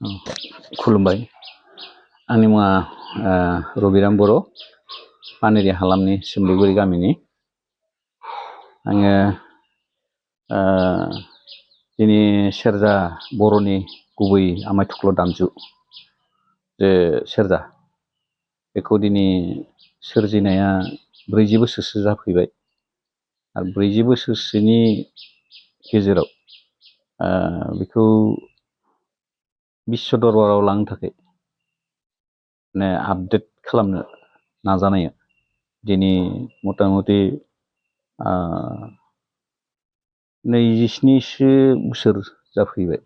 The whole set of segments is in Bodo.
खुलुमबाय आंनि मुङा रबिराम बर' पानेरि हालामनि सोमलिगुरि गामिनि आङो दिनै सेरजा बर'नि गुबै आमाय थुख्ल' दामजु जे सेरजा बेखौ दिनै सोरजिनाया 40 बोसोरसो जाफैबाय आरो 40 बोसोरसोनि गेजेराव बेखौ विश्व दरबाराव लांनो थाखाय आपडेट खालामनो नाजानाया दिनै मथा मथि 27सो बोसोर जाफैबाय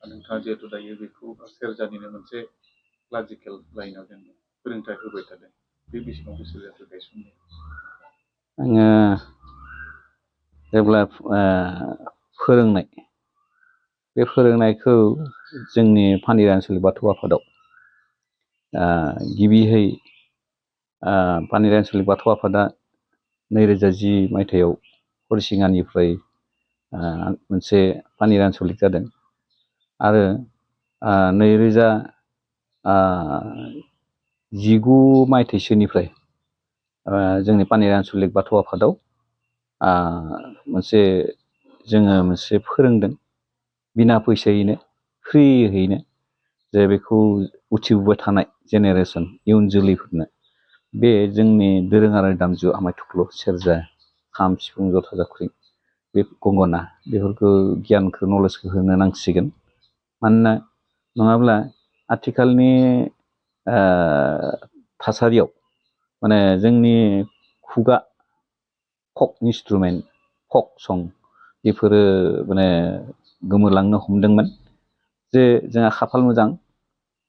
नोंथाङा जिहेतु दायो बेखौ सेरजानिनो मोनसे क्लासिकेल लाइनाव जों फोरोंथाय होबाय थादों बे बेसेबां बोसोर जाखो गायसननाय? आङो जेब्ला फोरोंनाय बे फोरोंनायखौ जोंनि पानेरि आनसलिक बाथौ आफादाव गिबियै पानेरि आनसलिक बाथौ आफादा 2010 मायथाइयाव हरिसिङानिफ्राय मोनसे पानेरि आनसलिक जादों आरो 2019 मायथाइसोनिफ्राय जोंनि पानेरि आनसलिक बाथौ आफादाव मोनसे फोरोंदों बिना फैसायैनो फ्रियैनो जे बेखौ उथिबोबाय थानाय जेनेरेसन इयुन जोलैफोरनो बे जोंनि दोरोङारि दामजु आमाय थुख्ल' सेरजा खाम सिफुं जथा जाबख्रिं बे गंगना बेफोरखौ गियानखौ नलेजखौ होनो नांसिगोन मानोना नङाब्ला आथिखालनि थासारियाव माने जोंनि खुगा फक इन्सट्रुमेन्ट फक सं बेफोरो माने गोमोरलांनो हमदोंमोन जे जोंहा खाफाल मोजां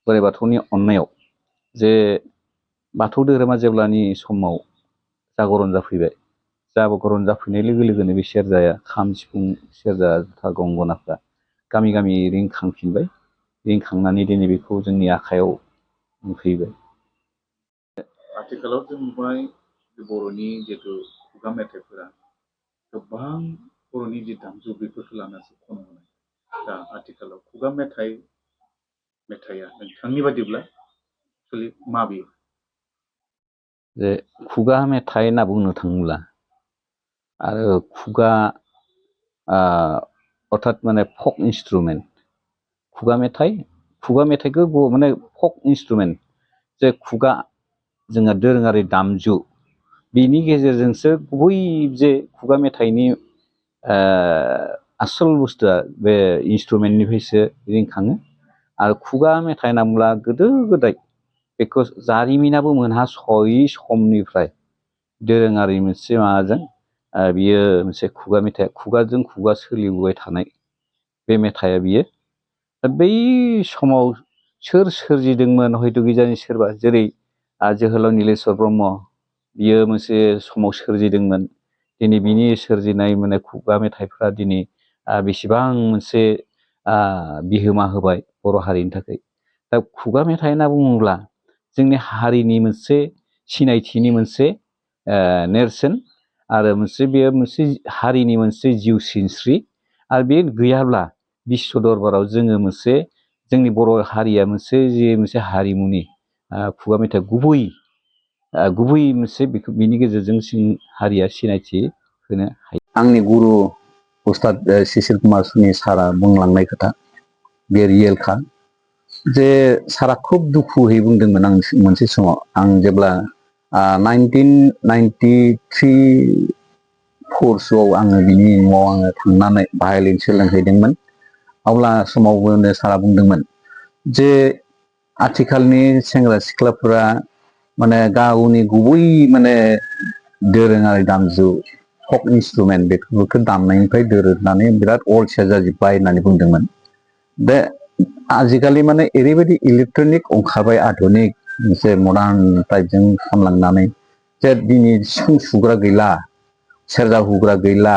बोराइ बाथौनि अननायाव जे बाथौ धोरोमा जेब्लानि समाव जागरण जाफैबाय जागरण जाफैनाय लोगो लोगोनो बे सेरजाया खाम सिफुं सेरजा जथा गंगनाफ्रा गामि गामि रिंखांफिनबाय रिंखांनानै दिनै बेखौ जोंनि आखायाव मोनफैबाय। आथिखालाव जों नुबाय बर'नि जिहेतु खुगा मेथाइफोरा गोबां बर'नि जि दामजु बेफोरखौ लानानैसो खनबोनाय दा आथिखालाव खुगा मेथाइया नोंथांनि बादिब्ला माबे? जे खुगा मेथाइ होनना बुंनो थाङोब्ला आरो खुगा अर्थात माने फक इन्सट्रुमेन्ट खुगा मेथाइखौ माने फक इन्सट्रुमेन्ट जे खुगा जोंहा दोरोङारि दामजु बिनि गेजेरजोंसो गुबै जे खुगा मेथाइनि आसल बुस्थुआ बे इन्सट्रुमेन्टनिफ्रायसो रिंखाङो आरो खुगा मेथाइ होनना बुङोब्ला गोदो गोदाय बेखौ जारिमिनाबो मोनहासयै समनिफ्राय दोरोङारि मोनसे माबाजों बियो मोनसे खुगा मेथाइ खुगाजों खुगा सोलिबोबाय थानाय बे मेथाइआ बियो बै समाव सोर सोरजिदोंमोन हयथ' गिजानि सोरबा जेरै जोहोलाव नीलेश्वर ब्रह्म बियो मोनसे समाव सोरजिदोंमोन दिनै बिनि सोरजिनाय माने खुगा मेथाइफ्रा दिनै बेसेबां मोनसे बिहोमा होबाय बर' हारिनि थाखाय दा खुगा मेथाइ होनना बुङोब्ला जोंनि हारिनि मोनसे सिनायथिनि मोनसे नेरसोन आरो बेयो मोनसे हारिनि मोनसे जिउ सिनस्रि आरो बे गैयाब्ला विश्व दरबाराव जोङो जोंनि बर' हारिया मोनसे हारिमुनि खुगा मेथाइ गुबै मोनसे बिनि गेजेरजों हारिया सिनायथि होनो हायो। आंनि गुरु उस्ताद शिशिर कुमार सुनि सारा बुंलांनाय खोथा बे रियेलखा जे सारा खुब दुखुयै बुंदोंमोन आं मोनसे समाव आं जेब्ला 1993-4सोआव आङो बिनि न'आव आङो थांनानै भायलिन सोलोंहैदोंमोन अब्ला समावबो सारा बुंदोंमोन जे आथिखालनि सेंग्रा सिख्लाफोरा माने गावनि गुबै माने दोरोङारि दामजु फक इन्सट्रुमेन्ट बेफोरखौ दामनायनिफ्राय दोरोदनानै बिराद अलसिया जाजोब्बाय होननानै बुंदोंमोन। बे आजिखालि माने ओरैबायदि इलेक्ट्रनिक ओंखारबाय आधुनिक मोनसे मडार्न टाइपजों खामलांनानै जे दिनै सिफुं सुग्रा गैला सेरजा हुग्रा गैला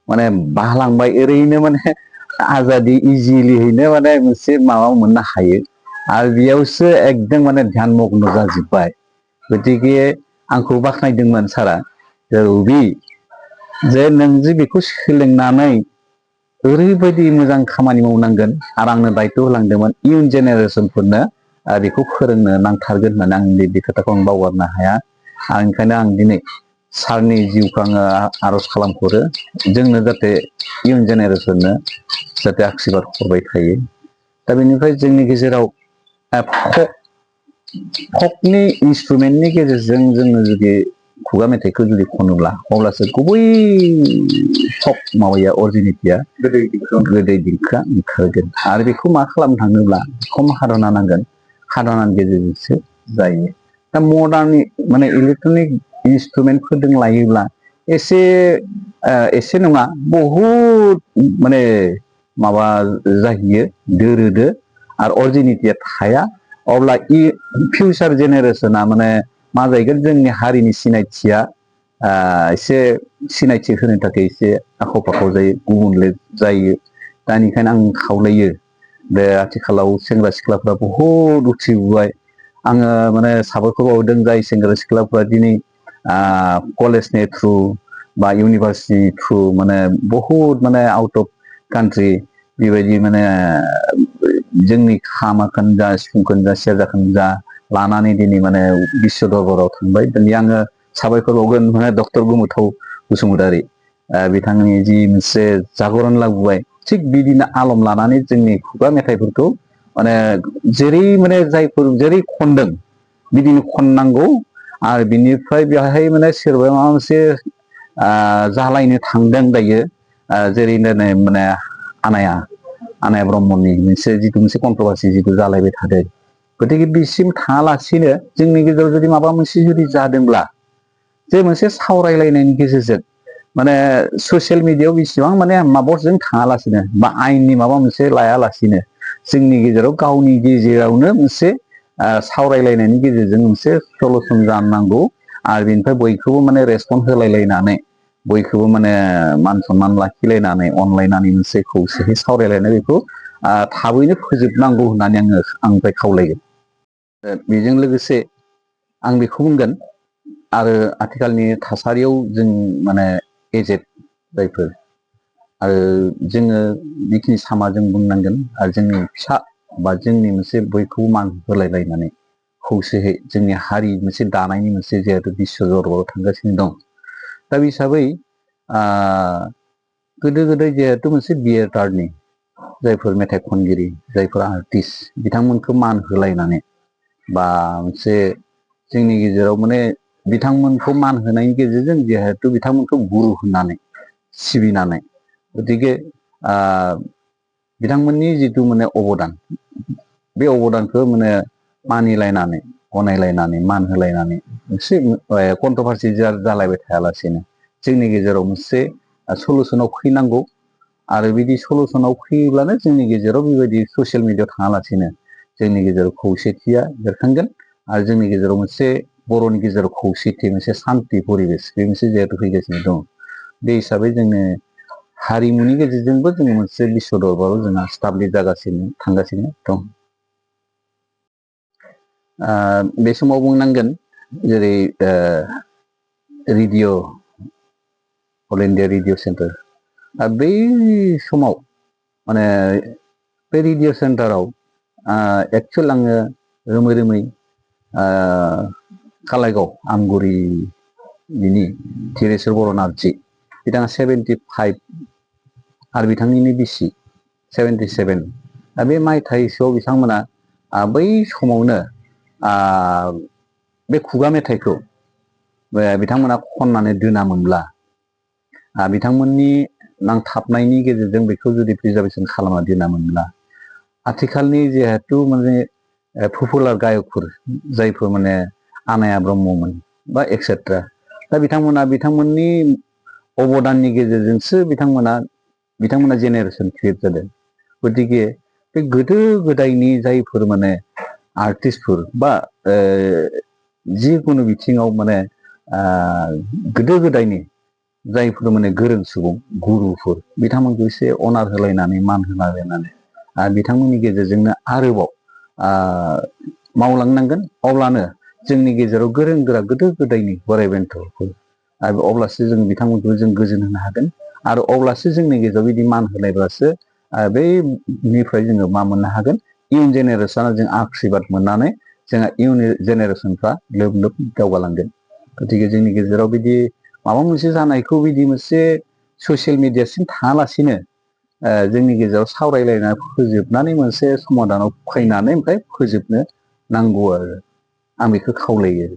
माने बाहालांबाय ओरैनो माने आजादि इजिलिहैनो माने मोनसे माबा मोननो हायो आरो बेयावसो एकदम माने ध्यान मग्न जाजोब्बाय। गतिके आंखौ बाख्नायदोंमोन सारा रबि जे नों जे बेखौ सोलोंनानै ओरैबायदि मोजां खामानि मावनांगोन आरो आंनो दायथ' होलांदोंमोन इयुन जेनेरेसनफोरनो बेखौ फोरोंनो नांथारगोन होननानै आं बे खोथाखौ आं बावगारनो हाया। ओंखायनो आं दिनै सारनि जिउखौ आङो आर'ज खालामहरो जोंनो जाहाथे इयुन जेनेरेसननो जाहाथे आशीर्बाद हरबाय थायो। दा बेनिफ्राय जोंनि गेजेराव फकनि इन्सट्रुमेन्टनि गेजेरजों जोङो जुदि खुगा मेथाइखौ जुदि खनोब्ला अब्लासो गुबै फक माबाया अरिजिनेटिया गोदै देंखोआ ओंखारगोन आरो बेखौ मा खालामनो थाङोब्ला खम हादाना नांगोन हादानानि गेजेरजोंसो जायो। दा मडार्ननि माने इलेक्ट्रनिक इन्सट्रुमेन्टफोरजों लायोब्ला एसे नङा बहुद माने माबा जाहैयो दोरोदो आरो अरिजिनेटिया थाया। अब्ला फिउचार जेनेरेसना माने मा जाहैगोन जोंनि हारिनि सिनायथिया एसे सिनायथि होनो थाखाय एसे आख' फाख' जायो गुबुनले जायो। दा बेनिखायनो आं खावलायो बे आथिखालाव सेंग्रा सिख्लाफ्रा बहुद उथ्रिबोबाय आङो माने साबायखर बावदों जाय सेंग्रा सिख्लाफ्रा दिनै कलेजनि थ्रु बा इउनिभार्सिटि थ्रु माने बहुद माने आउट अफ कान्ट्रि बेबायदि माने जोंनि खामाखौनो जा सिफुंखौनो जा सेरजाखौनो जा लानानै दिनै माने बिश्व दरबाराव थांबाय। दिनै आङो साबायखर बावगोन माने डक्टर गोमोथाव बसुमतारी बिथांनि जि मोनसे जागरन लाबोबाय थिग बिदिनो आलम लानानै जोंनि खुगा मेथाइफोरखौ माने जेरै माने जायफोर जेरै खनदों बिदिनो खननांगौ आरो बिनिफ्राय बेहाय माने सोरबा माबा मोनसे जालायनो थांदों दायो जेरै माने आनाया ब्रह्मनि जिथु मोनसे कन्ट्रभारसि जिथु जालायबाय थादों। गतिके बिसिम थाङालासिनो जोंनि गेजेराव जुदि माबा मोनसे जुदि जादोंब्ला जे मोनसे सावरायलायनायनि गेजेरजों माने ससियेल मिडियायाव बेसेबां माने माबाजों थाङालासिनो बा आयेननि माबा मोनसे लायालासिनो जोंनि गेजेराव गावनि गेजेरावनो मोनसे सावरायलायनायनि गेजेरजों मोनसे सलुसन जानांगौ आरो बेनिफ्राय बयखौबो माने रेसपन्स होलायलायनानै बयखौबो माने मान सनमान लाखिलायनानै अनलायनानै मोनसे खौसेयै सावरायलायनाय बेखौ थाबैनो फोजोबनांगौ होननानै आङो आंनिफ्राय खावलायगोन। बेजों लोगोसे आं बेखौ बुंगोन आरो आथिखालनि थासारियाव जों माने एजेड जायफोर आरो जोङो बेखिनि सामा जों बुंनांगोन आरो जोंनि फिसा बा जोंनि मोनसे बयखौबो मान होलायलायनानै खौसेयै जोंनि हारि मोनसे दानायनि मोनसे जिहेथु बिश्व दरबाराव थांगासिनो दं। दा बे हिसाबै गोदो गोदाय जिहेथु मोनसे बिएटारनि जायफोर मेथाइ खनगिरि जायफोर आर्टिस्ट बिथांमोनखौ मान होलायनानै बा मोनसे जोंनि गेजेराव माने बिथांमोनखौ मान होनायनि गेजेरजों जिहेथु बिथांमोनखौ गुरु होननानै सिबिनानै गतिके बिथांमोननि जिथु माने अबदान बे अबदानखौ माने मानिलायनानै गनायलायनानै मान होलायनानै मोनसे कन्ट्रभारसि जालायबाय थायालासेनो जोंनि गेजेराव मोनसे सलुसनाव फैनांगौ आरो बिदि सलुसनाव फैयोब्लानो जोंनि गेजेराव बेबायदि ससियेल मिडियायाव थाङालासिनो जोंनि गेजेराव खौसेथिया बेरखांगोन आरो जोंनि गेजेराव मोनसे बर'नि गेजेराव खौसेथि मोनसे सान्थि परिबेस बे मोनसे जिहेतु फैगासिनो दं। बे हिसाबै जोंनो हारिमुनि गेजेरजोंबो जोङो मोनसे बिश्व दरबाराव जोंहा स्टाब्लिस जागासिनो थांगासिनो दं। बे समाव बुंनांगोन जेरै radio all India radio centre बै समाव माने बे रेडिअ सेन्टाराव एक्सुवेल आङो रोमै कालाइगाव आमगुरि बिनि धीरेश्वर बर' नार्जि बिथाङा 75 आरो बिथांनिनो बिसि 77 दा बे मायथाइसोआव बिथांमोना बै समावनो बे खुगा मेथाइखौ बिथांमोना खननानै दोनामोनब्ला बिथांमोननि नांथाबनायनि गेजेरजों बेखौ जुदि प्रिजार्भेसन खालामना दोनामोनब्ला आथिखालनि जिहेथु माने पपुलार गायकफोर जायफोर माने आनाया ब्रह्ममोन बा एक्सेट्रा दा बिथांमोननि अबदाननि गेजेरजोंसो बिथांमोना जेनेरेसन क्रिएट जादों। गतिके बे गोदो गोदायनि जायफोर माने आर्टिस्टफोर बा जिखुनु बिथिङाव माने गोदो गोदायनि जायफोर माने गोरों सुबुं गुरुफोर बिथांमोनखौ एसे अनार होलायनानै मान होलायनानै बिथांमोननि गेजेरजोंनो आरोबाव मावलांनांगोन अब्लानो जोंनि गेजेराव गोरों गोरा गोदो गोदायनि बोराइ बेन्थ'फोर अब्लासो जों बिथांमोनखौ जों गोजोन होनो हागोन आरो अब्लासो जोंनि गेजेराव बिदि मान होलायब्लासो बैनिफ्राय जोङो मा मोननो हागोन इयुन जेनेरेसना जों आशीर्बाद मोननानै जोंहा इयुन जेनेरेसनफ्रा लोब लोब दावगालांगोन। गतिके जोंनि गेजेराव बिदि माबा मोनसे जानायखौ बिदि मोनसे ससियेल मिडियासिम थाङालासिनो जोंनि गेजेराव सावरायलायना फोजोबनानै मोनसे समाधानाव फैनानै ओमफ्राय फोजोबनो नांगौ आरो आं बेखौ खावलायो।